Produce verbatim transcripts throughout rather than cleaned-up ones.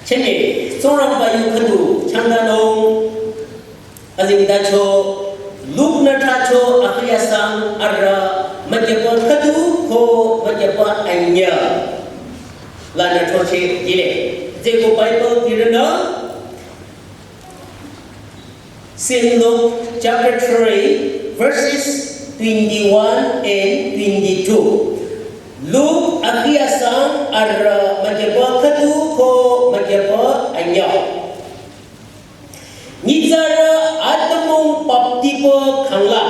Chene, Tsingrangba yu khüdu changdanung, azingdacho, Luk nü thracho akhi asang arüh, mükyüba khüdu ko mükyüba anyüh. Lanü throcheh dile. Zeko Bible dirünü, Saint Luke chapter three, verses twenty-one and twenty-two. Luk akhi asang arüh mükyüba khüdu ko mükyüba anyüh. Nyitsarü atümung baptipü khangla,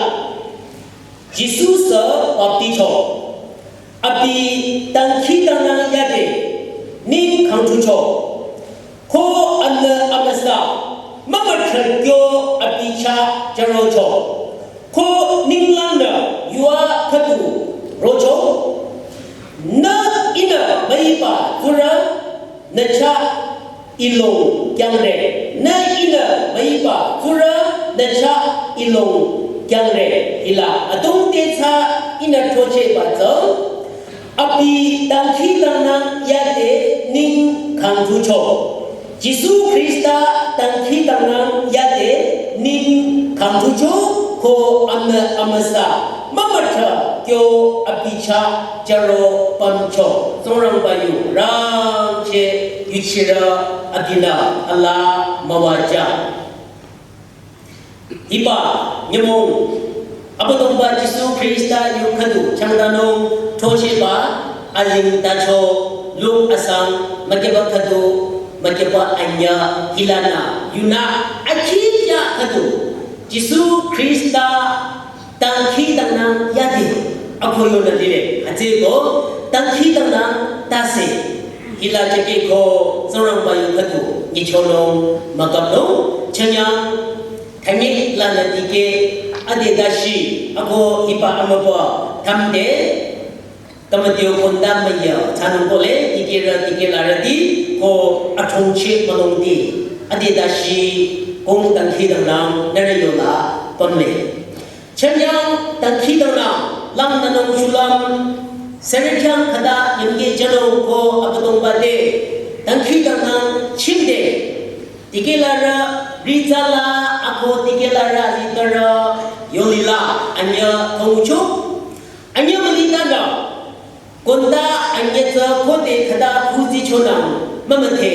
Jisu sü bapticho. Abi dangkhidangnang yade, ning khangthucho. Ko anü amüsa, mümüthra kyo abi chah jarocho. Ko ninglangnü yua khüdu rocho. Nü ihnü müiba tsurü, nü chah ilong kyangre. Nü ihnü müiba tsurü, nü chah ilong kyangre. Hila adrong te tsü ihnü throchehba tsü, abi dangkhidangnang yade ning khangthucho. Jisu Khrista dangkhidangnang yade ning khangthucho ko amü amüsa, mümüthra kyo abi chah jaro pümcho. Tsingrangba yu rangcheh yuchirü abinü alaa müwajüng. Hiba nyümong Abüdongba Jisu Khrista yu khüdu changdanung throchehba azingdacho Luk asang mükyüba khüdu mükyüba anyüh hilanü yunü akhikya khüdu Jisu Khrista dangkhidangnang yade ako yonü lile. Hütsüko dangkhidangnang tase. Hila jekehko Tsingrangba yu khüdu nyichonung mükapnung chanyang thanyeh lanü dikeh ade dashi ako hiba amübü thamde Khümütio konda müyü thsanung kohle, dikehrü dikehlarüti ko athongcheh mülongdi. Ade dashi kong dangkhidangnang nührü yola pümle. Chanyang dangkhidangnang langnünung shulüm, sürü khyang khüta yimkeh jünung ko Abüdongba te dangkhidangnang chingde. Dikehlarü ritsala ako dikehlarü azikehrü yolila anyüh thongcho. Anyüh mülitanü, konda anyüh tsü khode khüta khuzichonü mümüdhe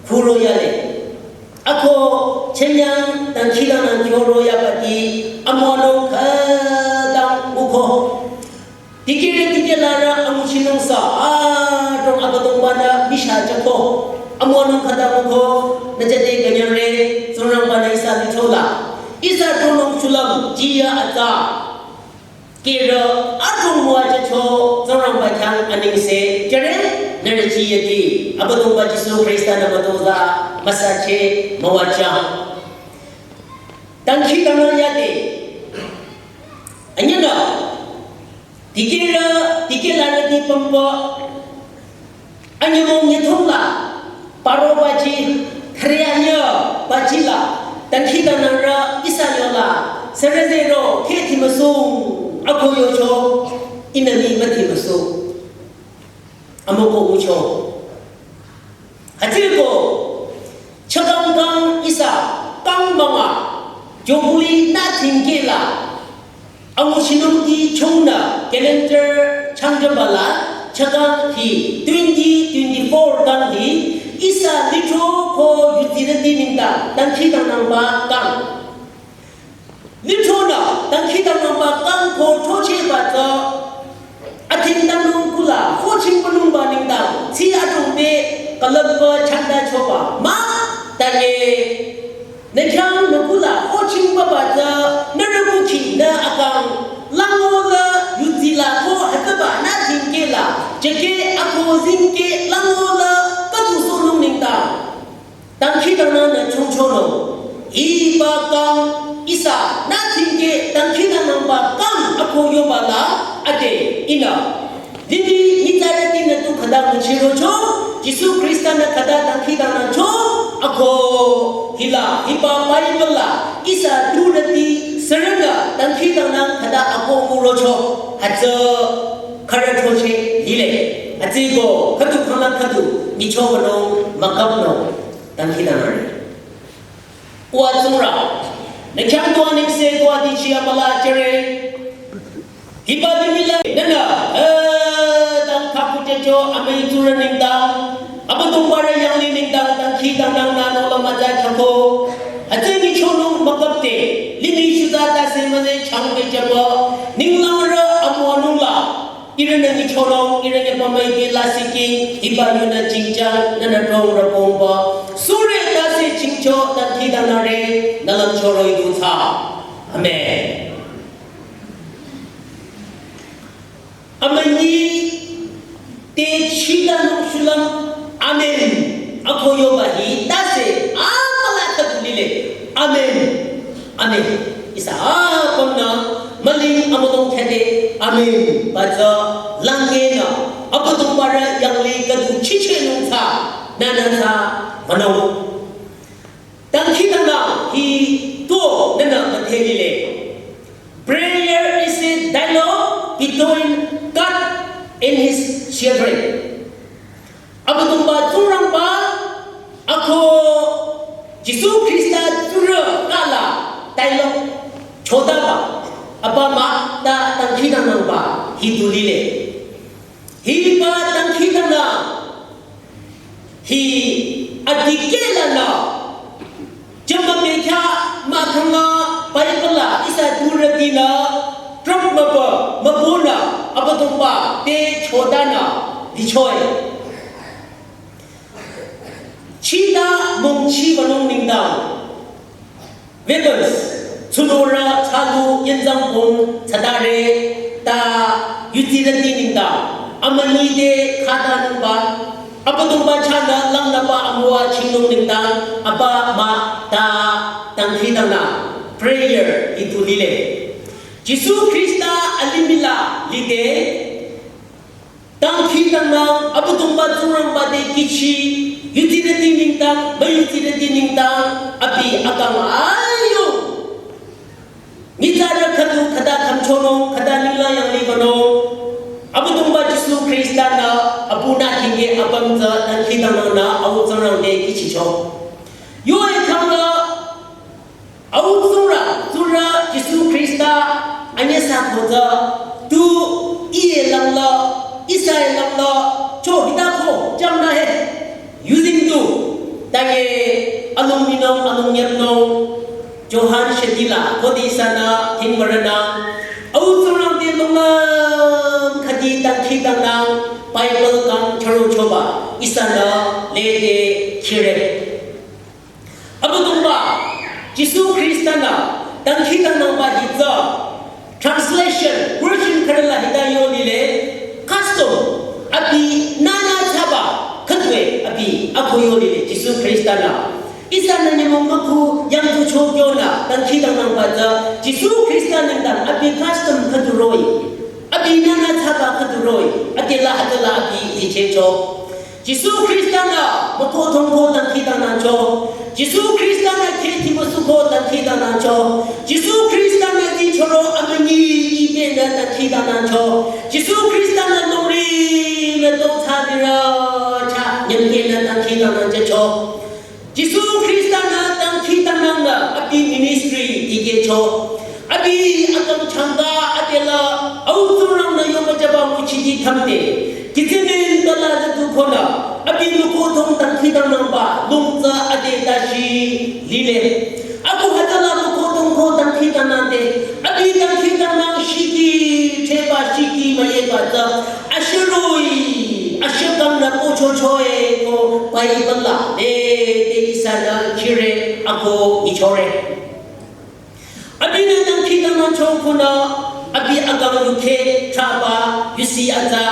khuro yale. Ako chanyang dangkhidangnang kyoro yabati amüwanung khütang nguko. Dikehrü dikehlarü anguchinung sü adrong Abüdongba-nü misha jüko. Amüwanung khütang nguko, nü jüde künyangre, Tsingrangba-nü ihsa lithrola. Ihsa drongnung shulüm jiyü atsa. Kehrü adrong müwajücho Tsingrangba khyang anengse jüre, nührü jiyüti Abüdongba Jisu Khrista-nü mütozah müsache müwajüng. Dangkhidangnang yade. Anyünü, dikehrü, dikehlarüti pümpü, anyümong nyüthongla, paro baji, thüre anyüh bajila, dangkhidangnangrü ihsa yola, sürüzero, kheh thimüsung, ako yocho, ihnü mii müthimüsung. Amüko ngucho. Hütsüko, chakang kang ihsa, kang münga, Jubilee nü thingkehla, anguchinungti chungnü calendar changjübala, chakang hi twenty twenty-four kang hi, ihsa lithro ko yudsirüti nengdang, dangkhidangnangba kang. Lithronü, dangkhidangnangba kang ko throchehba tsü, athingdangnung kula, hochingbanungba nengdang, tsi adrongbe, külüpba changdachoba, mah, tanye. Nü khyang nü kula, hochingba ba tsü, nührü kukhi, nü akang, lango la, yudsila ko, hütsüba, nü thingkehla, jüke, ako zingkeh, lango la, katusohnung nengdang. Dangkhidangnangnü chongchonung. Hiba kang ihsa nü thingkeh dangkhidangnangba kang ako yobala ade ihnü. Limih nyitsarütinü tu khüta nguchirocho, Jisu Khrista-nü khüta dangkhidangnangcho, ako hila hiba Bible la ihsa turüti sürünü dangkhidangnang khüta ako ngurocho, hütsü khürü throcheh lile. Atsüko khüdu khangla khüdu nyichobanung mükapnung dangkhidangnangre. Uwa Tsingrang, nü khyang tu anengse tu adichi amüla jüre. Hiba limih la nünü, eh, dangkhaku jücho amüi tsurü nengdang, Abüdongbarü yanglih nengdang dangkhidangnang nü nohlüm mütsa khyako. Atsü nyichonung mükapde, limih shuza tase müzeh changbe jüba, ninglangrü amüwanung la, ihrünü nyichonung, ihrü nyüpa müipi lasih king, hiba yunü jingjang, nünü dhrong rüpongba, sure tase jingcho dangkhidangnangre, nü lümcho roh-i du thsa. Amen. Amünyi te chidanung shulüm amen. Ako yoba hi tase amüla khüdu lile. Amen. Amen. Ihsa apümnü müling amülung khede amen. Batsü langenü Abüdongbarü yanglih khüdu chichenung thsa. Nünü thsa münung. Dangkhidangnang hi tu nünü müdhe lile. Prayer is a dialogue between God and his children. Abüdongba Tsingrangba ako Jisu Khrista tsurü kala dialogue chodaba, apa mah ta dangkhidangnangba hi du lile. Hiba dangkhidangnang hi adikehlanü jümü bekhyah mahkhang la Bible la ihsa tsurütinü drop mübü mübünü Abüdongba te chodanü lichoe. Chita mongchibanung nengdang weapons, tsunorü, tsalu, yenzang pong, tsatare, ta yutsirüti nengdang, amünyi te khatanungba, Abüdongba chahnü langnüba amüwa chingnung nengdang, apa mah ta dangkhidangnang, prayer hi tu lile. Jisu Khrista alimih la lide, dangkhidangnang Abüdongba Tsingrangba te kihchi, yutsirüti nengdang, müyutsirüti nengdang, abi akang ayung. Nyitsarü khüdu khüta khümchonung, khüta ninglang yanglih banung. Abüdongba Jisu Khrista-nü, abinü khinge apüm tsü dangkhidangnangnü, Au Tsingrang te kihchicho. Yo-i khangla, Au Tsingrang, tsurü Jisu Khrista, anyüsa khüta, tu, iye langla, ihsa-i langla, cho hita ko, jamna he. Using tu, taye, anung minung, anung nyepnung, Johan shedila, khode ihsanü, thingmarünü, Au Tsingrang te lungam, khüdi dangkhidangnang, Bible kang charo choba, ihsanü, lede, khire. Abüdongba, Jisu Khrista-nü, dangkhidangnangba hi tsü, translation, version khürüla hita yo lile, custom, abinü nü thsaba, khütoi, abi, ako yo lile, Jisu Khrista-nü. Ihsanü nyümong mükhu, yangtu chokyonü, dangkhidangnangba tsü, Jisu Khrista nengdang, abi custom khüdu roh-i. Abinü nü thsaba khüdu roh-i, adela hütsüla abi lichehcho. Jisu Khrista-nü mükohtong ko dangkhidangnangcho. Jisu Khrista-nü khehti müsu ko dangkhidangnangcho. Jisu Khrista-nü tichoro amünyi ibenü dangkhidangnangcho. Jisu Khrista-nü nongri mütong tsadirü chah nyümkenü dangkhidangnangcho. Jisu Khrista-nü dangkhidangnangnü abi ministry dikehcho. Abi akang changka adela Au Tsingrang-nü yoba jüba nguchiti thamte. Kitsinin dala zatu khonü abi mükohtong dangkhidangnangba lung tsü ade tashi lile. Ako hütsüla mükohtong ko dangkhidangnangde. Abi dangkhidangnang shiki, cheba shiki, müyeba tsü. Ashüroi, ashükangnü ko chochoe ko Bible la, de, de ihsanü khire ako ichore. Abinü dangkhidangnangcho khunü, abi akang yukhe, thraba, yusi atsa,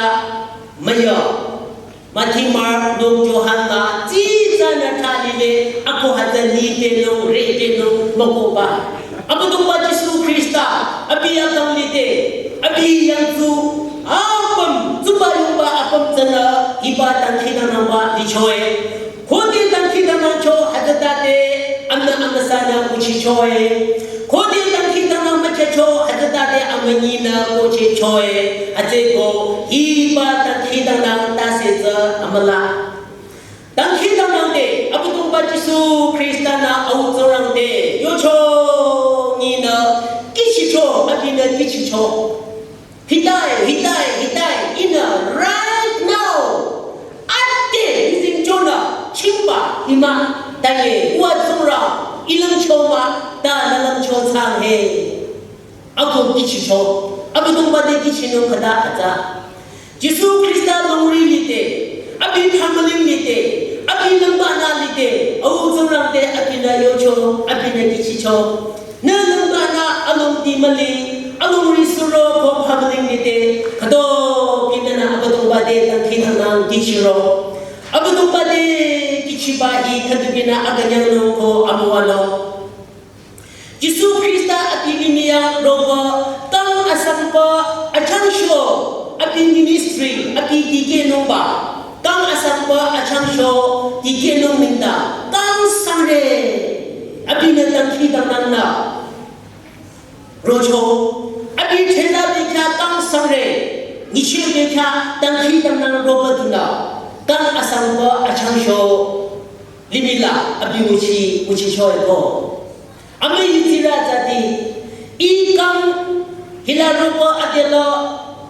müya. Mathi, Mark, Luk, Johan la, tsitsanü thalile, ako hütsü nipenung, repenung, mükohba. Abüdongba Jisu Khrista, abi akang lide, abi yangtsu, apüm, tsuba yungba apüm tsünü, hiba dangkhidangnangba lichoe. Khode dangkhidangnangcho, hütsü tate, amna amna sanü nguchichoe. Khode dangkhidangnang cho, hütsütade amünyinü kochehchoe, hütsüeko, hiba dangkhidangnang tase tsü amüla. Dangkhidangnang te, Abüdongba Jisu Khrista-nü Au Tsingrang te, yocho, nyinü, kihchicho, abinü kihchicho. Hita-i, hita-i, hita-i, ihnü right now. Ade, izingchonü, chingba, ima, taye, uwa Tsingrang, ilümcho mah, ta nü lümcho thsang he. Ako kihchicho, Abüdongba te kihchinung khüta atsa. Jisu Khrista longri lide, abi family lide, abi lümbanü lide, Au Tsingrang te abinü yocho, abinü kihchicho. Nü lümbanü alongdi müli, alongri suro ko family lide, khütobinü nü Abüdongba te dangkhidangnang kihchiro. Abüdongba te kihchiba hi khütobinü akünyangnung ko amüwanung. Jisu Khrista abi limih yang roba, kang asangba achangsho, abi ministry, abi dikehnungba, kang asangba achangsho, dikehnung nengdang, kang sangre, abinü dangkhidangnangnü rocho, abi thela bekhyah kang sangre, nyicheh bekhyah dangkhidangnang roba dunü, kang asangba achangsho, limih la, abi nguchi, nguchicho eko. Amüi yuzirü tsüti, ih kang hila roba adela,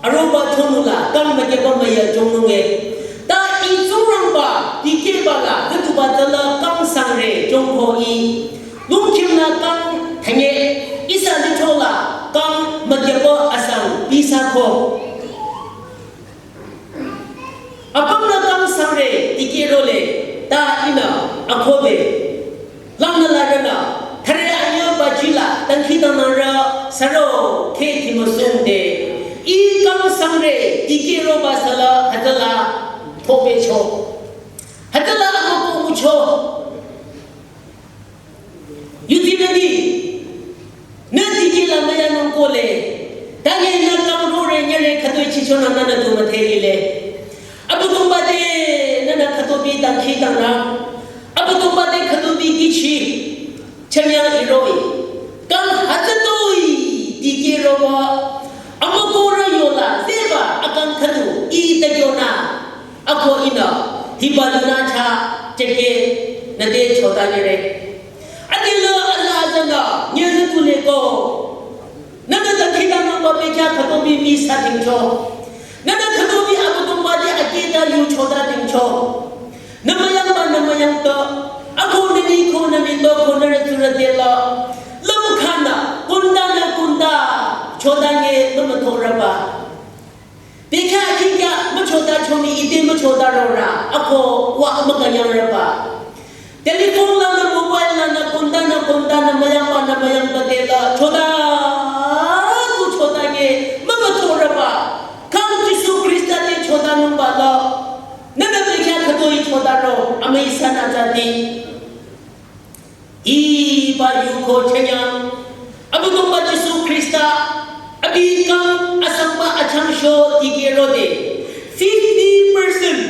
aroba chonula, kang mükyeba müya chongnunge. Ta ih Tsingrangba, dikehba la, khütuba tsüla kang sangre, chongko ih. Lungkimla kang thanye, ihsa lichola, kang mükyeba asang, ihsa ko. Apümnü kang sangre dikehrole, ta ihnü akohbe. Langnü larünü, thare anyüba jila, dangkhidangnangrü, saro, kheh khimüsungde. Ih kang sangre dikehroba süla, hütsüla, thobecho. Hütsüla akohbe ngucho. Yuzirüti, nü dikehla müyanung kohle, tanye nü kang rore nyere khütoi chichonü nünü tu müdhe lile. Abüdongba te nünü khütobi dangkhidangnang, Abüdongba te khütobi kihchi, chanyang iroh-i. Kang hütsütoi dikehroba, amükohrü yola, zeba akang khüdu, ih ta kyonü. Ako ihnü, hiba lunü cha, cheke, nüte chota nyere. Adela ala azanü, nyere tule ko. Nünü dangkhidangnangba bekhyah khütobi mii sa dingcho. Nünü khütobi Abüdongba te akehta yu chota dingcho. Nü müyangba nü müyangto. Ako nü ni ko nü ni to ko nüre tsurü dela. Lümkhanü, kundanü kunda, chota nye lümüthorüba. Bekhyah kikya müchota choni ite müchota rora, ako wa mükünyangrüba. Telephone lanü, mobile lanü, kundanü, kundanü, müyangbanü, müyangba dela, chota, tu chota nye, mümüthorüba. Kang Jisu Khrista te chotanungba la, nünü bekhyah khütoi chotaro, amüi sanü tsüti. Hiba yu ko chanyang, Abüdongba Jisu Khrista, abi kang asangba achangsho dikehrode, fifty percent,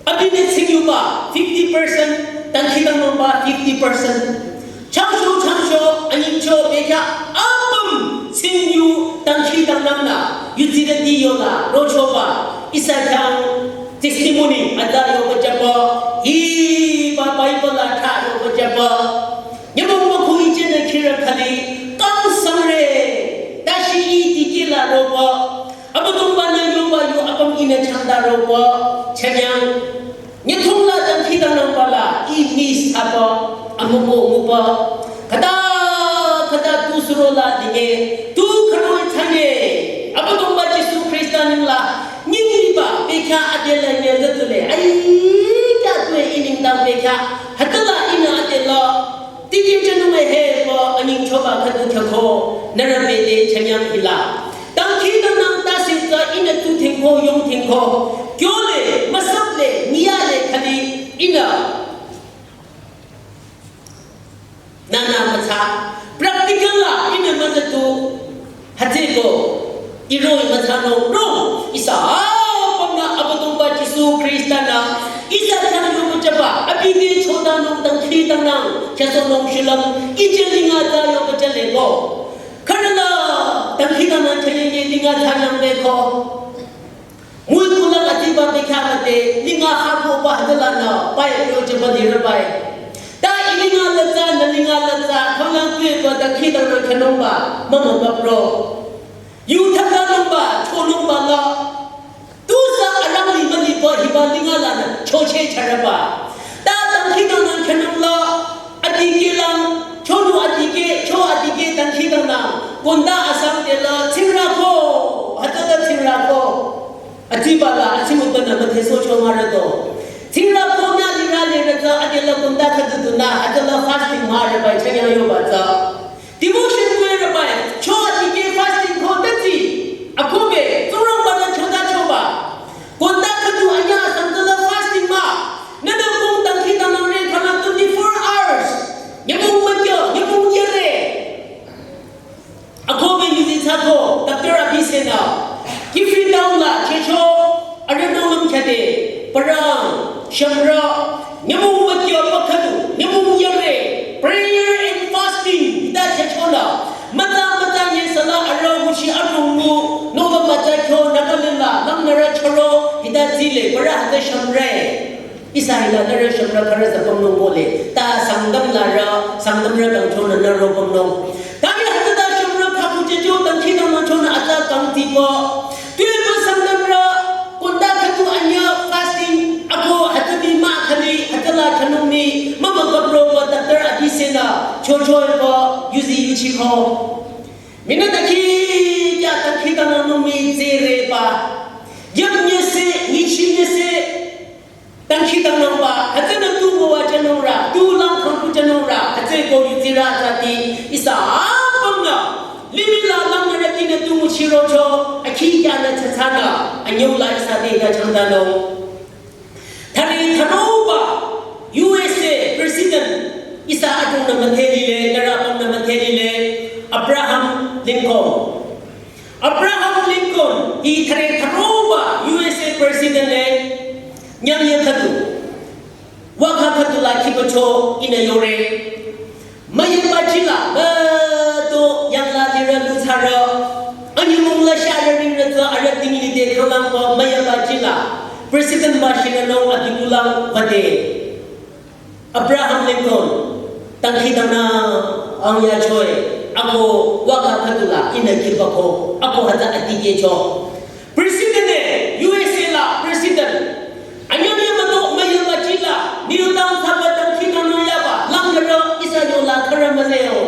abinü tsingyuba, fifty percent, dangkhidangnangba, fifty percent. Changsho, changsho, anyingcho, bekhyah, apüm, tsingyu, dangkhidangnangnü, yuzirüti yola, rochoba, ihsa khyang, testimony, atsa yoba jüba, hiba Bible atsa yoba jüba. Nyümong mükhu ichenü khirü khali, kang sangre, tashi ih dikehla roba, Abüdongbanü yoba yu apüm ihnü changda roba, chanyang. Nyüthongla dangkhidangnangba la, ih miss apa, amüko nguba. Khüta, khüta tu surola dikeh, tu khüroi thsanye. Abüdongba Jisu Khrista nengla, nyingliba, bekhyah adela nyüzatule. Ai, kya tue ih nengdang bekhyah, hütsüla ihnü adela. Dikehjünung ehe ko anyingchoba khüdu khyako, nührü bete chanyang hila. Dangkhidangnang tase tsü ihnü tu thingko, yong thingko. Kyole, müsaple, niyale khali ihnü. Nünü mütsa. Practical la ihnü mütsa tu. Hütsüko, iroh-i mütsanung, rong, ihsa apümnü Abüdongba Jisu Khrista-nü, ihsa khyang yoba jüba, abi te chotanung dangkhidangnang, khyasonung shulüm, ije linga ta yoba jüle ko. Dangkhidangnang chayenge linga thanyang beko. Mui kulang atiba bekha mate, linga hapo ba hadalanü, bai yo jeba lirü bai. Ta i linga latsa, nü linga latsa, khanglang tueba dangkhidangnang khanungba, mama ba bro. Yu thakdanungba, chonungba la. Tusü arang li mali ba hiba linga lanü, choche charaba. Ta dangkhidangnang khanung la, adikehlang, chonu adikeh, cho adikeh dangkhidangnang, konda asang tela, tsingrako, hatada tsingrako. Atiba la, atsimutanü, matheso cho marato. Tsingrako na lira lira ta, adela konda khaduduna, adela fasting maraba, chanya yoba ta. Devotion tuerü bai, cho adikeh fasting ko tati. Akobe, tsurang bana choda choba. Konda khadu anya sangkala fasting ma. Nana kong dangkhidangnang re khana twenty-four hours. Nyamung makyo, nyamung yere. Akobe yuzi chako, doctor abi sena. Kifi down la, checho, arano lum khade. Parang, shamra, nyamung makyo pakhadu, nyamung yere, prayer and fasting, hita chachona. Mata mata nye sala ara mushi atungu, nova mata kyo, nakalila, namnara charo, hita zile, bara hata shamre. Isa hila nara shamra kara zapang nong bole. Ta sangdam lara, sangdam ra dang chona naro bang nong. Tari hata ta shamra kapu checho, dangkhidangnang chona ata kang tipo. Tuiba sangdam ra, konda khatu anya fasting, ako hatabi ma khali, hatala khanungmi, mama kapro ba doctor abi sena, chochoi ba, yuzi yuchiko. Mina daki, ya dangkhidangnang nungmi zere ba. Yap nyese, nyichi nyese, dangkhidangnangba, hütsünü tu müwa jünungra, tu lang khangku jünungra, hütsüko yuzira zati, isa apümnü, limih la langnürütinü tu müchirocho, akhi kyanü chatsana, anyüla isa de ya changdano. Thali thanoba, U S A President, isa atungnü müthelile, nüra apümnü müthelile, Abraham Lincoln. Abraham Lincoln, hi thare tharoba U S A President le, nyang ya khatu. Waka khatu la kipacho ina yore. Mayuba jila, ba to yang la lira lu thara. Anyumung la shara ring ra za ara tingli de khalang ba mayuba jila. President ba shira no adimulang bade. Abraham Lincoln, dangkhidangnang ang ya choi, ako waka khatu la ina kipako, ako hata adikehcho. President e, U S A la President, anyam ya mato mayuba jila, kneel down thaba dangkhidangnang yaba, langnürü isa yola khara mazeo.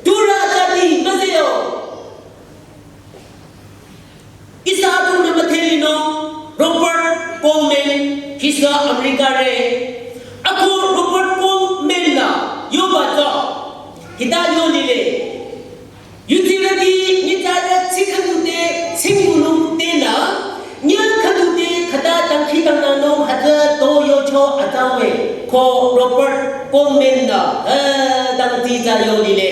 Tura jadi mazeo. Isa atungnü müthelino Robert Coleman, hisa America re. Ako Robert Coleman la yoba to. Hita yolile. Yutirüti nitara tsi khatu te tsingunung te na. Nya khatu te khata dangkhidangnang nung hata to yocho atawe. Ko Robert Coleman na, eh, dangti za yolile.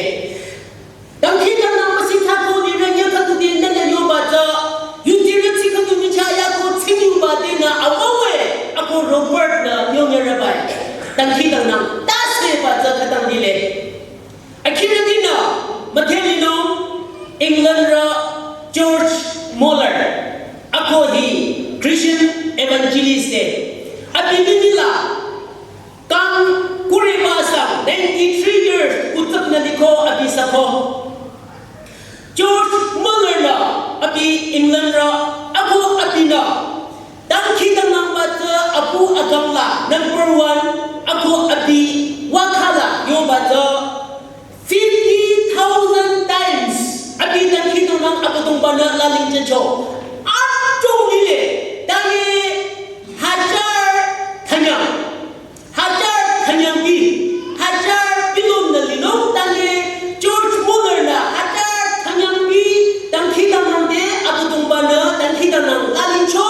Dangkhidangnang masithako lirü nya khatu de nana yoba za, yutirü tsi khatu micha yako tsingyuba de na awawe, ako Robert na yongyarabai. Dangkhidangnang tase ba za khadang dile. Akhirüti na, müthelino, England ra George Muller, ako hi Christian evangelist de. Abi nila, kang kuri masa ninety-three years kutsaknü liko abi sako. George Muller la abi England ra ako abi na. Dangkhidangnangba tsü apu akang la number one ako abi wakhala yoba tsü fifty thousand times abi dangkhidangnang Abüdongba nü laling jücho. Atong lile, tange hajar thanyang. Hajar thanyangpi, hajar pilon nü linung tange, George Muller nü hajar thanyangpi, dangkhidangnang de, Abüdongba nü dangkhidangnang lalincho,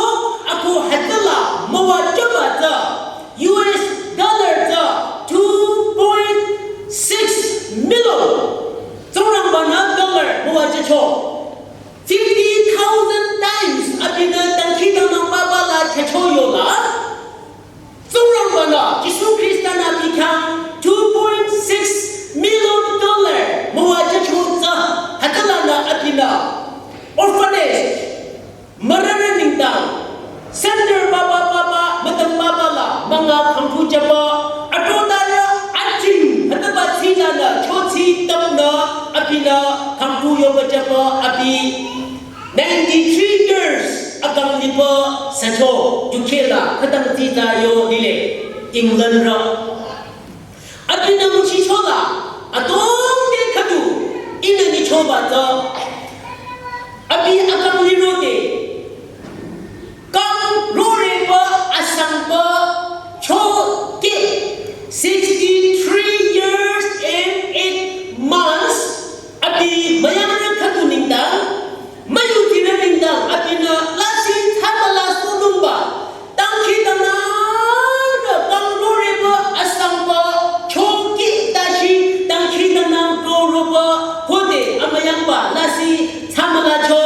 Abi ninety-three years akang liba sücho, U K la khütang tita yo lile, England ra. Abinü nguchichola, adrong te khüdu, ihnü nyichoba tsü. Abi akang lirode, kang roreba asangba cho ke, sixty-three years and eight months, abi müyangrü khüdu nengdang, müyutirü nengdang, abinü lasih thsamüla sunungba, dangkhidangnang kang roreba asangba cho ke tashi, dangkhidangnang roreba khode amüyangba lasih thsamüla cho.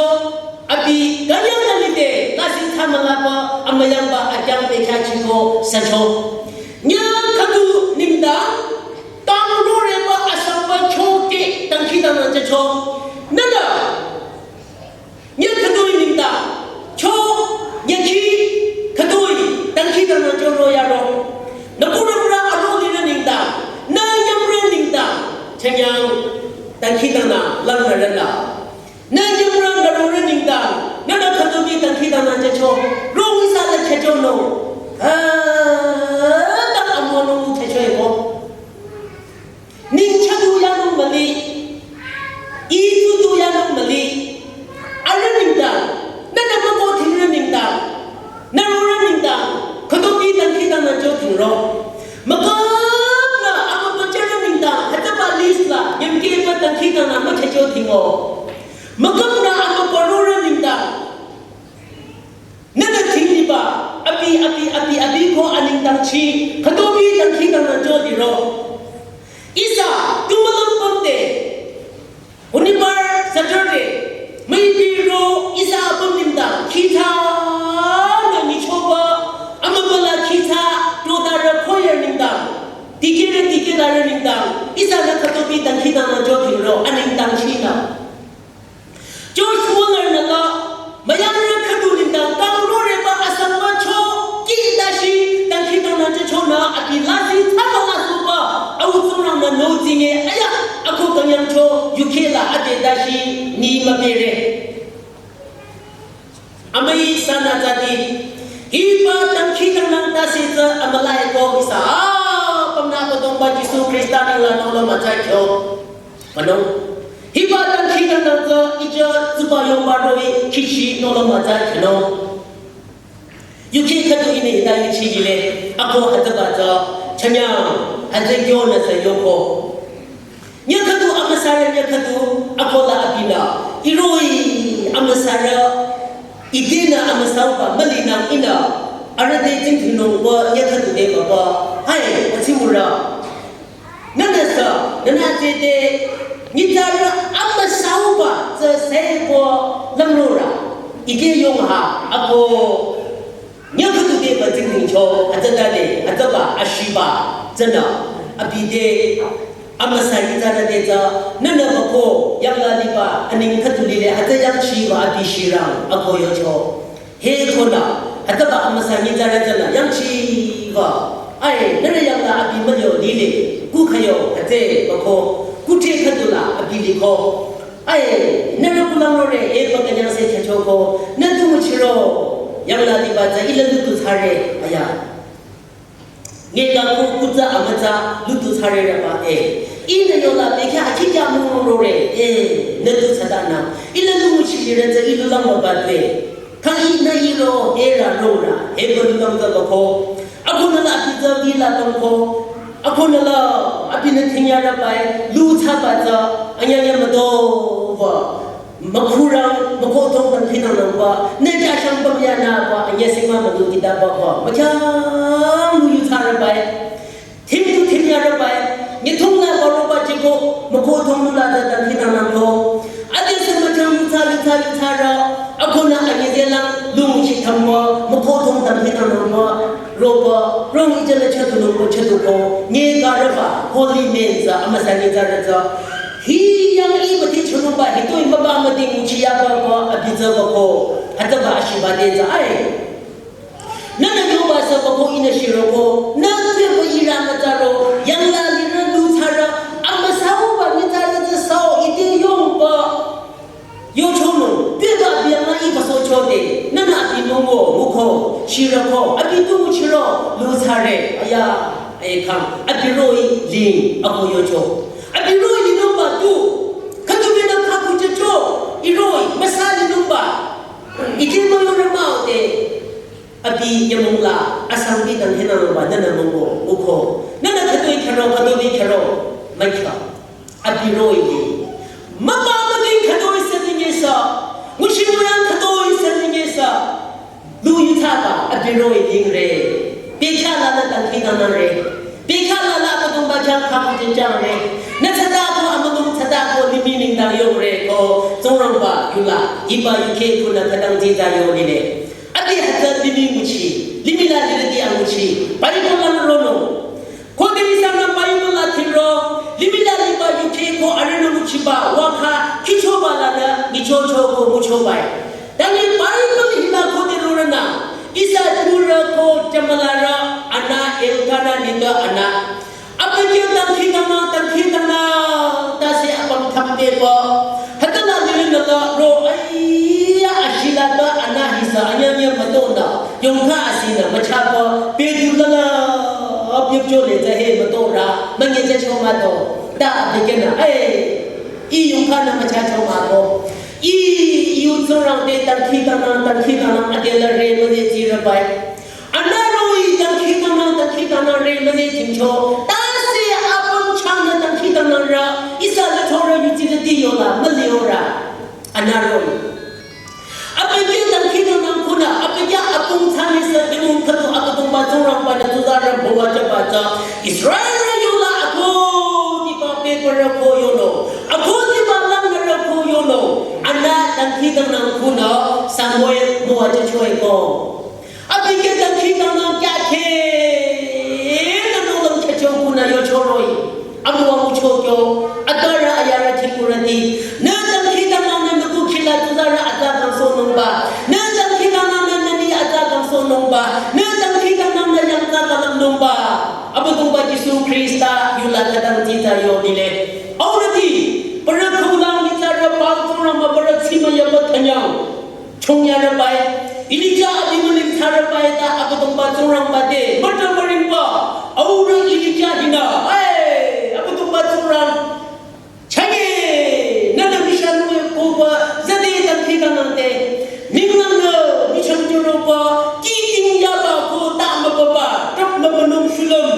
Abi künyangnü lide lasih thsamülaba amüyangba akyang bekhyah chiko sücho. Nyüh khüdu nengdang kang roreba asangba cho ke dangkhidangnang jücho. Nünü nyüh khüdu nengdang cho, nyükhi khüdu dangkhidangnang jüro yaro. Nü kurang ra aro lirü nengdang, nü nyümrü nengdang, chanyang dangkhidangnang langnürü la. Nü nyümrü nü rorü nengdang, nünü khüdu bi dangkhidangnang jücho, rong ihsa la khehcho nung, ah, dang amonung khehcho eko. Ning chadu yanung müli, i tutu yanung müli, arüh nengdang, nünü müko dhingrü nengdang, nü rorü nengdang, khüdu bi dangkhidangnang jütingro. Mükapnü amübüchürü nengdang, hütsüba list la, nyümkehba dangkhidangnang mükhehcho dhingo. Mükapnü amübürorü nengdang, nünü dhingniba, abi, abi, abi, abi ko anengdangchi, khüdu bi dangkhidangnang jüliro. Ihsa, tu mülung pümde, Unibar Saturday, müipi ro ihsa apüm nengdang, khitha nü nyichoba, amübüla khitha, todarü choir nengdang, dikehrü dikehlarü nengdang, ihsanü khüdu bi dangkhidangnang jütingro, anengdangchinü. George Muller nü la, müyangrü khüdu nengdang kang roreba asangba cho, ki dashi, dangkhidangnang jüchonü, abi lasih thsamüla suba, au Tsingrang nü no tsinge, aya, ako künyangcho, U K la ade dashi, ni mübere. Amüi sanü tsadi, hiba dangkhidangnang tase tsü amüla eko ihsa, ah, pamnü Abüdongba Jisu Khrista nengla nohlüm mütsa kyo. Mano. Hiba dangkhidangnang tsü ija tsuba yongba roh-i kichi nohlüm mütsa kyo. U K khüdu ihnü hita yuchi lile, ako hütsüba tsü, chanyang, hütsü kyonü sü yoko. Nyüh khüdu amüsarü nyüh khüdu, ako la abinü, iroh-i amüsarü, idinü amüsauba mülinang ihnü, arüh te jingdhingnung wa nyüh khüdu de baba, hai, atsimurü. Nünüsü, nünü tsüde, nyitsarü amüsauba tsü sebo lümlorü. Ide yongha, ako, nyüh khüdu de ba jingdhingcho, atsütade, atsüba, ashiba, tsünü, abi de, amüsa nyitsarü de tsü, nünü bako, yangla liba, aning khüdu lile, atsü yangchiba, abi shirang, ako yocho. He konü, ataba amüsa nyitsarü tsünü yangchiba. Ai, nührü yangla abi mülyo lile, ku khayo, ate bako, ku te khüdula abi liko. Ai, nührü kulang lore, e baka yangse khachoko, nü tu müchiro, yangla liba tsü ila lutu thsare, aya. Nge ka ku kutsa amütsa lutu thsarereba e. Ihnü yola bekhyah akhikya mürore e. Nü tu thsadanü. Ila lu nguchi lirü tsü ilu lang müba tue. Kang ihnü iro era rora. Eba lu lang tsü bako. Akonü la abi tsü bi la bangko. Akonü la abinü thinyareba e. Lu thsaba tsü anyanya müdo ba. Mükhurang, mükohtong dangkhidangnangba, nü jashang bamyanaba, anyesingma müdu kidaba ba, müchang lu yuthsareba e, thimtu thimyareba e, nyithungla baroba jiko, mükohtong lula da dangkhidangnangko. Adesü müchang yuthsa, yuthsa, yuthsarü, akonü anyezelang, lungshi thangwa, mükohtong dangkhidangnangba, roba, rong ijala chatu nungko chatuko, nge garaba, holy man tsü, amüsa nyitsarü tsü, Hi yang i müti chunungba, hitoi müba müti nguchi yaba ko, abi tsü bako, hütsüba ashiba de tsü ai. Nünü yoba sü bako ihnü shiroko, nü tüba ira mütsaro, yangla lirü lu thsarü, amüsauba nyitsarü tsü sao, ite yongba, yocho Ekhang, abi roh-i ling ako yocho. Abi roh-i linungba tu. Khüdu binü khaku checho. I roh-i, müsa linungba. Ite müyore mah-o te. Abi yamungla, asang bi dang hinangba, nünü müngo, uko. Nünü khütoi khüro, khüdu bi khüro. Mükya. Abi roh-i ling. Müpa müding khütoi sü ningesa. Nguchi muyang khütoi sü ningesa. Lu yuthaba, abi roh-i lingre. Bekhyah lanü dangkhidangnang nangre. Bekhyah lala Abüdongba khyang khaku jenjangre. Nü tsada ko amünung tsada ko limih nengdang yore ko. Tsingrangba yula, hiba yukheh kunü khütang jita yo lile. Abi hütsü limih nguchi, limih la lirüti anguchi, Bible la ronung. Khode ihsanü Bible la thiro, limih la liba yukheh ko arühnü nguchiba, wakha, khichoba lanü, nyichocho ko nguchoba-i. Tani Bible hila khode rorünü, ihsa turü ko jamalarü, ana Elkana nitpü ana. Abükyü dangkhidangnang, dangkhidangnang, tase apüm thampe ko. Hütsüla lirünü la ro, aiya, ashila ta ana hisa, anyanya mütonü, yongkha asinü, müchako, pedu lala, apyüpcho le tsa he mütora, münye tsa cho müto. Ta abükyünü, ai, i yongkhanü mücha cho müko. I, yu Tsingrang te dangkhidangnang, dangkhidangnang, adela re müze tsirübai. Ana roh-i dangkhidangnang, dangkhidangnang re müze jingcho. Tase apüm changnü dangkhidangnang rü, ihsa la chorü yuchi lati yola, müliora. Ana roh-i. Abükyü dangkhidangnang kunü, abükyü apüm changnüsü, imung khüdu Abüdongba Tsingrangbanü tuzarü müwajüba tsü. Israelrü yola ako, diba paperrü ko yono. Ako diba langnürü ko yono. Ana dangkhidangnang kunü, Samuel müwajüchoe ko. Abükyü dangkhidangnang kyakheh, nü nohlüm khyücho kunü yocho roh-i. Amüwa müchokyo, atarü ayarü khikurüti. Nü dangkhidangnangnü nü kukhila tuzarü atsa kangsohnungba. Nü dangkhidangnangnü nü ni atsa kangsohnungba. Nü dangkhidangnangnü yangtsa kalümnungba. Abüdongba Jisu Khrista yula khütang jita yo lile. Aurüti, parü khulang nitsarü pal Tsingrangba parü tsima yaba thanyang. Chongyarübai, Elija abi mülung thsarübai ta Abüdongba Tsingrangba te, müta müringba, aurü Elija hinü, ai, Abüdongba Tsingrang, chanye, nünü mishanung koba, zade dangkhidangnang te, ninglangnü, michang choroba, kiting yaba ko ta mübaba, trap mübünung shulüm.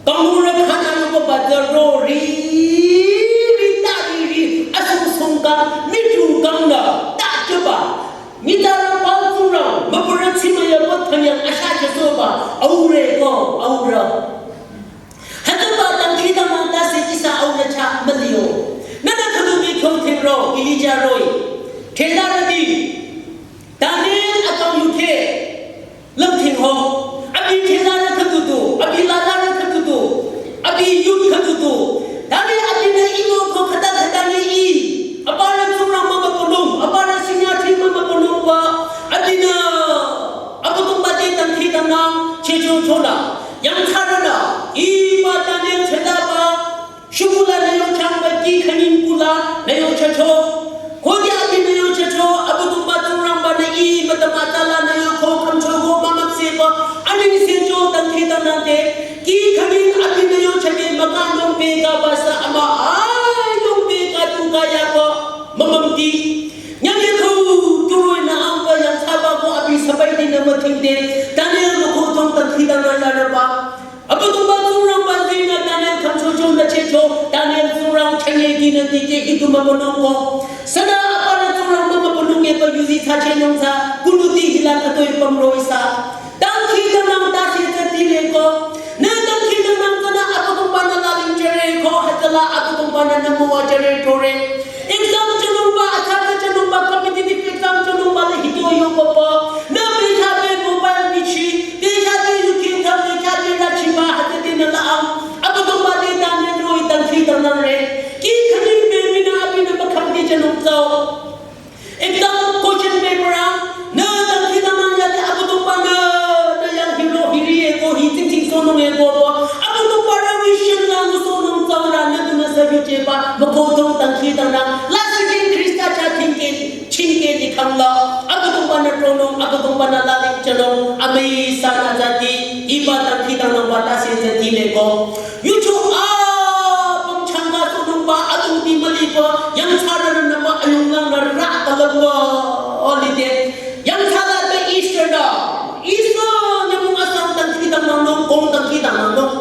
Kangurü khana yoba ba tsü ro ri, ri ta ri ri, asung sung kang, mitu kang nü, ta chaba. Nitsarü pal Tsingrang, mübürü tsima yaba thanyang asha chasoba, aure ko, aure. Hütsüba dangkhidangnang tase ihsa aure cha mülio. Nünü khüdu mi khyong thing ro, Elija roh-i. Thela rüti. Daniel akang yukheh. Lümthing ho, abi thela rü khüdu du, abi lala rü khüdu du, abi yut khüdu du. Tari abinü imo ko khüta khüta ni i. Aparü Tsingrang mümübünung, aparü sinyati mümübünung ba. Abinü, Abüdongba te dangkhidangnang, checho chola. Yangthsarünü, iba Daniel thela ba. Shukula nü yo changba ki khanin kula nü yo chacho. Khode abi nü yo chacho, Abüdongba Tsingrangba nü i mütüma tala nü yo ko khamcho ko mümüpseba. Ani ni sencho dangkhidangnang te. Ki khanin abi nü yo chake maka nung peka basa ama a nung peka tuka yaba mümümti. Nyangye ko turoi nü angba yangthsaba ko abi sabai di nü müthingde. Daniel nü ko tong dangkhidangnang yarüba. Abüdongba Tsingrangba zinü Daniel khamchocho nü checho, Daniel Tsingrang chanye dinü dikeh hidu mübünung ko. Sünü aparü Tsingrang mümübünung eba yuzi thsachehnung thsa, kunuti hila khütoi pümro ihsa. Dangkhidangnang tase tsü tile ko. Nü dangkhidangnang tsünü Abüdongba nü laling jüre ko, hütsüla Abüdongba nü nü müwajüre tore. Exam jünungba, athaka jünungba, competitive exam jünungba le hito yokoba. Nü bekhyah be mobile bichi, bekhyah be yukheh ta, bekhyah be rachiba, hütsüde nü la ang. Abüdongba te Daniel roh-i dangkhidangnang re. Ki khanin be minü abi nü bakhamde jünung tsao. Exam question paper ang. Nü dangkhidangnang yade Abüdongba nü, nü yang hiro hiri eko, hi tsingtsing sohnung eko bo. Abüdongba rü vision la ngusohnung tsao ra nü dunü sa yucheba, mükohdong dangkhidangnang. Lasih Khrista cha thingke, chingke likhang la. Abüdongba nü tronung, Abüdongba nü laling jünung, amüi sana zati, iba dangkhidangnangba tase zati le. ko. Yucho apüm changka sonungba adungti müliba yangthsarünü nüma ayunglang nü rah kalangba lide. Yangthsarü te Easter da. Easter nyümong asang dangkhidangnangnung, kong dangkhidangnangnung.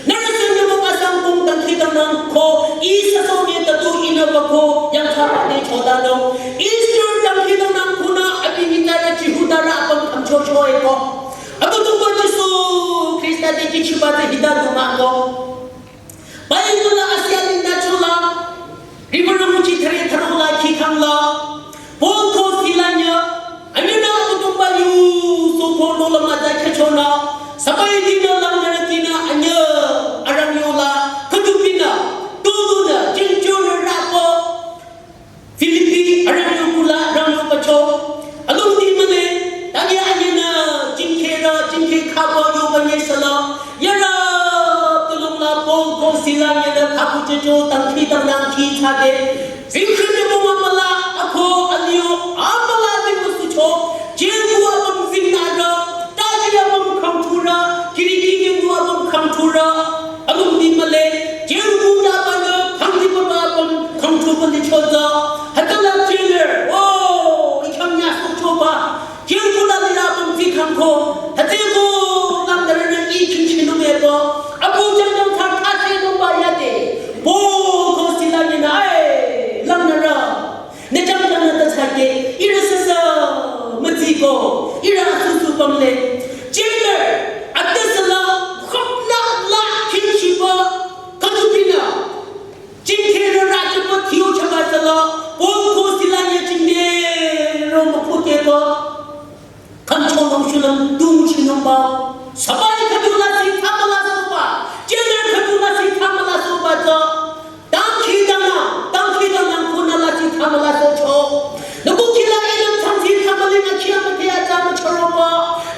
Nührü sü nyümong asang kong dangkhidangnang ko, Easter song ye tatu ihnü ba ko, yangthsarü te chodanung. Easter dangkhidangnang kunü abi nyitsarü Jihudarü apüm khümchocho eko. Abüdongba Jisu Khrista te kihchiba te hita du mah ko. Bible la Asia ningda chola, riwürü nguchi thüre thürola khikhangla, Paul ko Sila nyü, anyünü Abüdongba yu soko nola mütsa khyüchonü, sabai dinü langnürütinü anyü arang yola, khüdupinü, tulunü, jingchonü rako, Philippi arang yo kula, arang yo pacho. Alongdi mühle, tagi anyünü, jingkherü, jingkhe khaba yoba nyesala. Yarü, tulungla Paul ko Sila nyünü khaku checho, dangkhidangnang khi thsade. Ringkhin nyümong amüla, ako alio, amüla limüsucho. Jengku apüm zingnarü, tagi apüm khangthurü, kiriki jengku apüm khangthurü. Alongdi mühle, jengku yabanü, khangdi baba apüm khangthurü lichoza. Hütsüla jailer, oh, ikhang ya sochoba. Jengku la lila apüm zi khangko. Hütsüko, langnürünü i khingchinung ebo. Abu jangjang thar thase nungba yade. Bo ko Sila nyünü, ai, langnürü. Nü jangjangnü ta thsake, ihrü süsü mütsiko, ihrü asüsü pümle. Jailer, atüsüla, khopna la, khingchiba, khüdupinü. Jingkherü rajaba thiyo chaba sala, Paul ko Sila nyü jingde, ro mükoteba. Khümchonung shulüm dungchinungba. Sabai khüdu lasih thsa müla soba. Jailer khüdu lasih thsa müla soba tsü. Dangkhidangnang, dangkhidangnang kunü lasih thsa müla socho. Nüku kila ilang thsangsi thsa mülinü khia müte atsa müchoroba.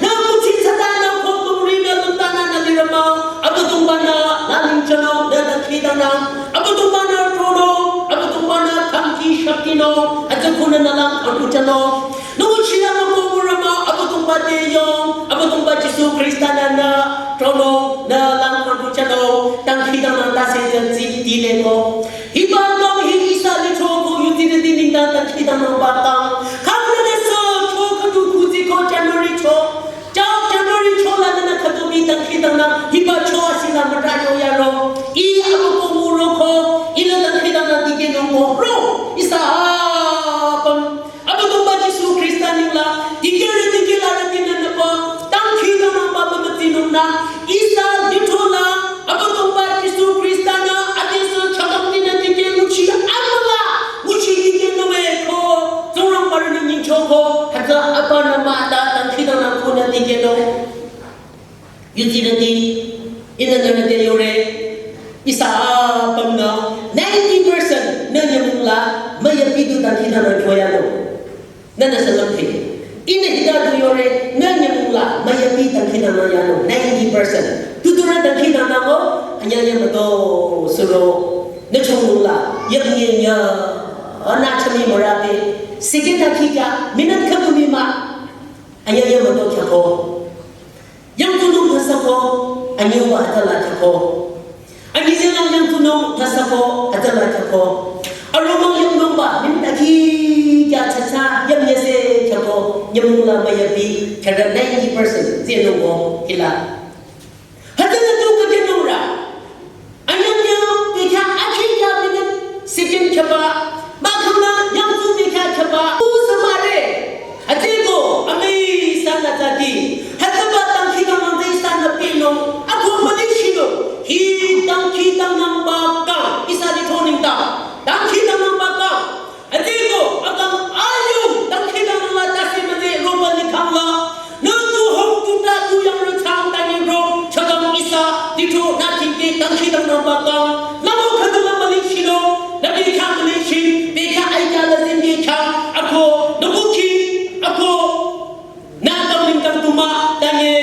Nüku tsi thsatanü khokung rinü lümtanü nü lirama. Abüdongbanü laling chonung nü dangkhidangnang. Abüdongbanü tronung, Abüdongbanü dangkhi shaktinung. Atsa kunü nü lang khangdu chonung. Nüku chila nüku mürama Abüdongba te yong, Abüdongba Jisu Khrista nü nü tronung, nü lang khangdu chonung, dangkhidangnang tase de zi dile ko. Hiba kang hi ihsa lithro ko yuti de di ningdang dangkhidangnangba kang. Kang nü nü sü cho khüdu kuzi ko January cho. Chao January chola nü nü khüdu mi dangkhidangnang, hiba cho asila müta yo yaro. I abu ko müroko, ila dangkhidangnang dikehnung ko ro. Ihsa apüm. Abüdongba Jisu Khrista ningla, dikehre dikehlarütinü nüpa, dangkhidangnangba mümütinung nü, ihsa lithrola, Abüdongba Jisu Khristanü, adesü chakangtinü dikeh nguchi amüla, nguchi dikehnung eko, Tsingrangbarünü nyingchoko, hütsü apanü müta, dangkhidangnang kunü dikehnung. Yutirüti, ihnü nührü te yore, ihsa apümnü ninety percent nü nyümongla müyapi du dangkhidangnang kyo yano. Nühnü sü lümte. Ihnü hita du yore, nü nyümongla müyapi dangkhidangnang yano, ninety percent. Tuturü dangkhidangnang o, anyünyü müto suro. Nü chongmongla, yamnye nya, ana chami mürate. Second akhi kya, minute khüdu mi mah. Anyünyü müto khyako. Yangthsunung thsasako, anyüba atala khyako. Anyüzela yangthsunung thsasako, atala khyako. Aromang yangthsunungba, nim takhi kya thsasa, yamnyüse khyako, nyümongla müyapi, khyarü ninety percent, zenungko, hila. Hütsünü tu kajenungra. Anyünyü bekhyah akhi kya minute second khyaba, mahkhang nü yangthsu bekhyah khyaba, u samare. Hütsüko, amüi sanü tsadi. Hütsüba dangkhidangnang te ihsanü pehnung, ako müli shinung. Hi dangkhidangnangba kang, ihsa lithro nengdang. Dangkhidangnangba kang. Hütsüko, akang ayung, dangkhidangnangla tase müde roba likhangla. Nü tu hong tu ta tu yangrü chang tangi ro, chakang ihsa, lithro nü tingke dangkhidangnangba kang. Namo khüdula müli shinung, nü bekhyah müli shin, bekhyah aikya la zin bekhyah, ako, nü kukhi, ako. Nü kang nengdang tu mah, tangi,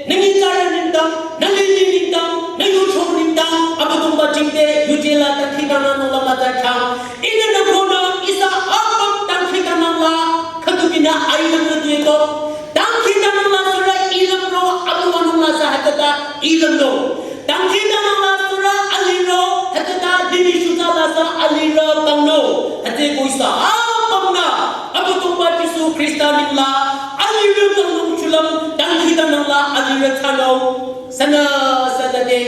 nü nyitsarü nengdang, nü lili nengdang, nü yucho nengdang, Abüdongba jingte, yujela dangkhidangnangnung la müta khyang. Ihnü nü konü, ihsa apüm dangkhidangnangla, khüdu binü ailüm nü tueko. Dangkhidangnangla sürü ilüm ro, amüwanungla sü hütsüta ilüm ro. Dangkhidangnang Khrista nengla alirü kangnung chulüm dangkhidangnangla alirü thsanung. Sünü sünü te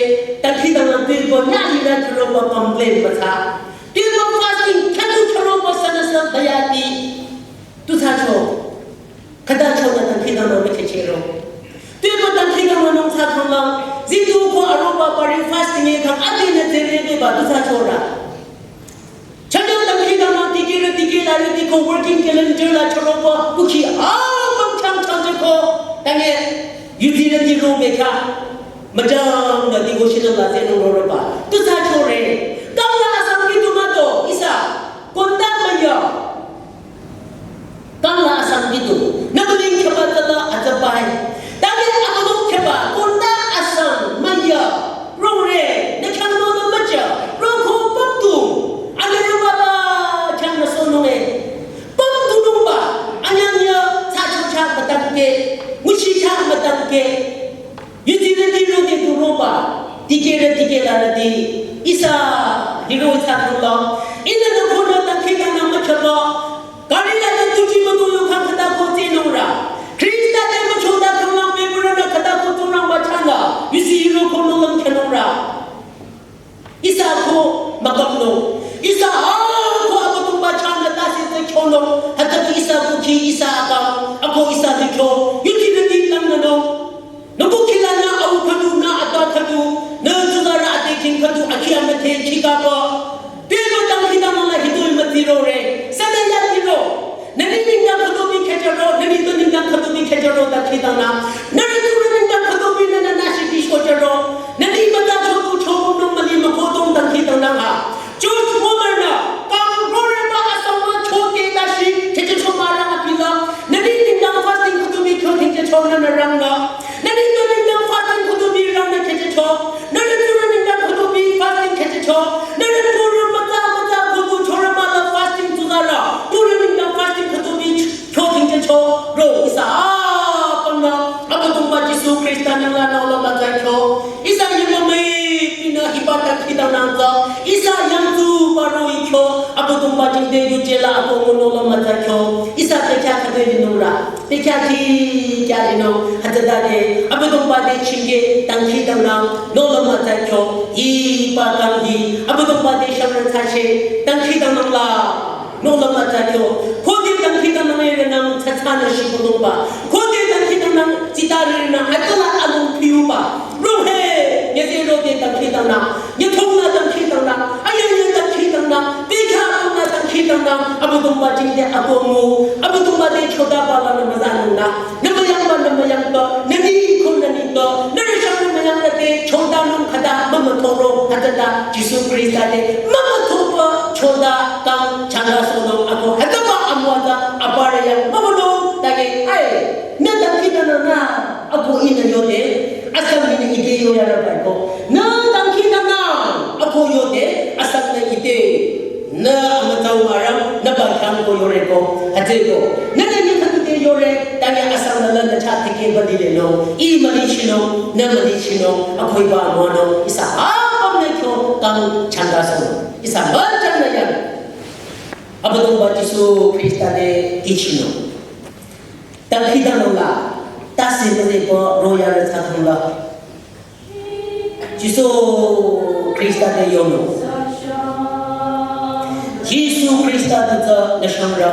dangkhidangnang te ko nyalirü chüroba complain müthsa. Te ko fasting khüdu chüroba sünü sü dayati. Tu thsacho. Khüta chonü dangkhidangnang mükhechehro. Te ko dangkhidangnangnung thsakhanglang. Zitu ko aroba pari fasting e khang abinü zerebe ba tu thsachora. Chanyang dangkhidangnang dikehrü dikehlarüti ko working calendar la chüroba kukhi apüm chang chang jeko. Tange yutirüti ro bekha. Müjangnü devotional la zenung roroba. Tu thsachore. Kangla asang kitu mato ihsa. Konta maya. Kangla asang kitu. Nü müling kheba tsüla atsabai. Tange abüdong kheba. Konta asang maya. Rongre, nü khyang nü nü müja, rongko pümdu, anü rongba ba khyang nü sonunge. Pümdunungba, anyanya, thsacho cha mütangke, nguchi cha mütangke. Yutirüti rode tu roba, dikehrü dikehlarüti, ihsa, hiro thsakhangla, ihnü nü khonü dangkhidangnang mükheba, Gari la te tuji müdu yu khang khüta ko tsinungra. Khrista te müchonü khanglang pe pürünü khüta ko tsinung müchanga. Yusi yiro ko nulüm khenungra. Ihsa ko mükamnung. Ihsa a ko Abüdongba changnü tase tsü kyonung. Hütsüko ihsa kukhi ihsa akang. Ako ihsa dikyo. Yuti nü di langnanung. Nü kukhi lanü au khüdu, nü ata khüdu, nü tsularü ate king khüdu, akhi amüthe khikaba. Te ko dangkhidangnang la hitoi mütirore. Sünü yatiro. Nü ni nengdang khüdu bi khecharo, nü ni tu nengdang khüdu bi khecharo dangkhidangnang. Nü ni tu nengdang khüdu bi nü nü nü shi bi shocharo. Nü ni müta chotu chobu nung müli mükodong dangkhidangnang ha. George Muller nü, kang roreba asangba chote dashi, cheche chomara apila. Nü ni nengdang fasting khüdu bi kyo thingche chonü nü rangna. Nü ni tu nengdang fasting khüdu bi rangna cheche cho. Nü ni tu nengdang khüdu bi fasting cheche cho. Nü ni tu müta müta khüdu choreba la fasting tuzara. Tu nengdang fasting khüdu bi kyo thingche cho. Ro ihsa apümnü Abüdongba Jisu Khrista nengla nüla mütsa kyo. Ihsa yemüme pinü hiba dangkhidangnang tsü. Ihsa yangtsu paro ikyo. Abüdongba jingte yuje la ako ngunü la mütsa kyo. Ihsa te kya khüde linungra. Te kya ki kya linung. Hütsütade. Abüdongba te chingke dangkhidangnang. Nü la mütsa kyo. Hiba kang hi. Abüdongba te shangrü thsache. Dangkhidangnang la. Nü la mütsa kyo. Khode dangkhidangnang ere nang tsatsa nü shibulungba. Khode dangkhidangnang tsitari nü hütsüla alung piuba. Ronghe, nyeze rode dangkhidangnang. Nyethongnü dangkhidangnang. Ayanye dangkhidangnang. Bekha alungnü dangkhidangnang. Abüdongba jingte akomu. Abüdongba te chodaba lanü müzanungnü. Nü müyangba, nü müyangba, nü ni ko nü ni to, nü rishang nü müyang nü te, chondanung khüta, mümütoro, hütsüta, Jisu Khrista te, mümütoba, chonda, kang, changa sono, ako, hütsüba amüwata, abare yang, mümüno, tage, ai, nü dangkhidangnang nü, ako ihnü yode, asang mini ite yoyaraba ko, nü dangkhidangnang nü, ako yode, asang nü ite. Nü amütsau marang, nü ba khyang ko yoreko, hütsüko. Nü nü nyi khüdu te yore, tanya asang nü la nü cha tike ba lile no, ih mülichinung, nü mülichinung, akoiba amüwanung, ihsa apümnü kyo kang changa sung. Ihsa müchang nü yang. Abüdongba Jisu Khrista te tichinung. Dangkhidangnang la, tase müzeko royal thsakhang la. Jisu Khrista te yonung. Jisu Khrista te tsü nü shangrü.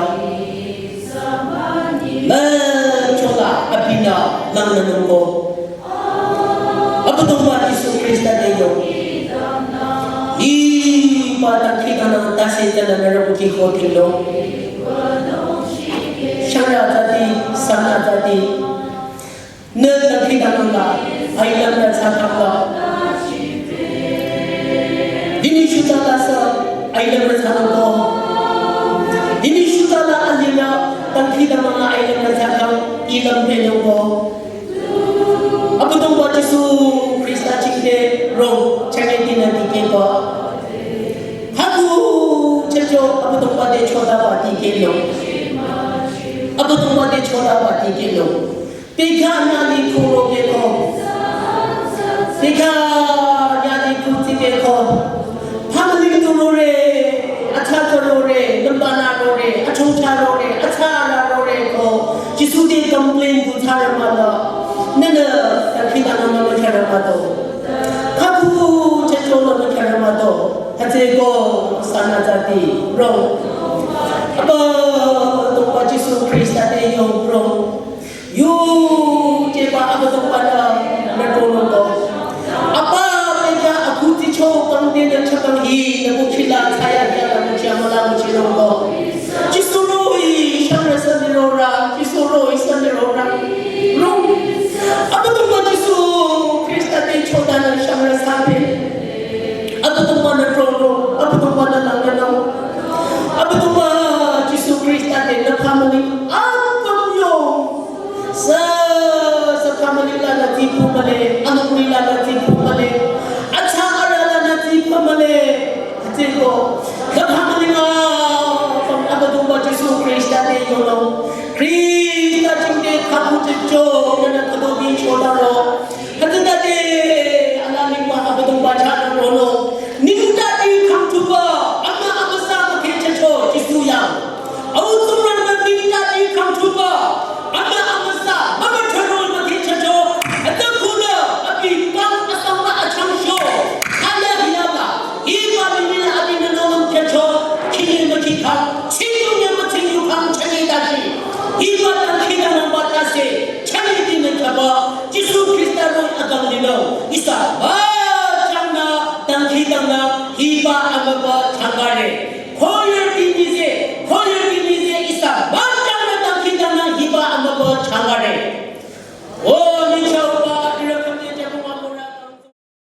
Müchola abinü langnünungko. Abüdongba Jisu Khrista te yong. Hiba dangkhidangnang tase tsünü nührü kukhi ko thinglo. Shangrü tsüti, sangrü tsüti. Nü dangkhidangnang la, ailang nü thsakhang la. Dini shuta la sü, ailang nü thsanungko. Dini shuta la alila, dangkhidangnang la ailang nü thsakhang, ilang penungko. Abüdongba Jisu Khrista chingte rong, changye dinü dikehba. Haku checho, Abüdongba te chodaba dikehnung. Abüdongba te chodaba dikehnung. Pekha nyali khuro keko. Pekha nyali khuti keko. Family tu rore, acha tu rore, nümbana rore, achungcha rore, acha la rore ko. Mato. Kaku checho lo na kara mato. Hate ko sana zati. Rong. Abüdongba Jisu Krista te yong rong. Yu cheba Abüdongba na na to lo to. Apa meja aku ticho kang te na chakang hi na bu khila chaya ya na bu chia mala bu chia lo to. Jisu roh-i shangra sanirora, Jisu roh-i sanirora. Rong. Abüdongba Jisu Krista te chodanü shangra sape. Abüdongba na trono, Abüdongba na langano. Abüdongba Jisu Krista te na family. Abüdongba yo. Sa, sa family la na tipu male, anukri la na tipu male. Acha ara la na tipu male. Atiko, kaphamülinga, pam Abüdongba Jisu Krista te yono. Krista jingte khapu te jo, nana kado bi chodaro. Hatita te, ala lingwa Abüdongba chana rono. Ningta di khangtuba, ama amasa ma ke checho, Jisu yang. Au Tsingrangba ningta di khangtuba, ama amasa, mama charo ma ke checho, ata kula, abi kang asangba achangsho, kala hiyaba, hiba minina abi na nonam checho, kini ma ki kang, chinyu nya ma chinyu kang chani dashi, hiba tang kina namba tase, chani di na chaba, Jisu Krista ro agang lino, isa, ba changna, tang kidang na, hiba amaba changare. Khoyer tinize, khoyer tinize isa, bachang na tangkidang na hiba amaba changar.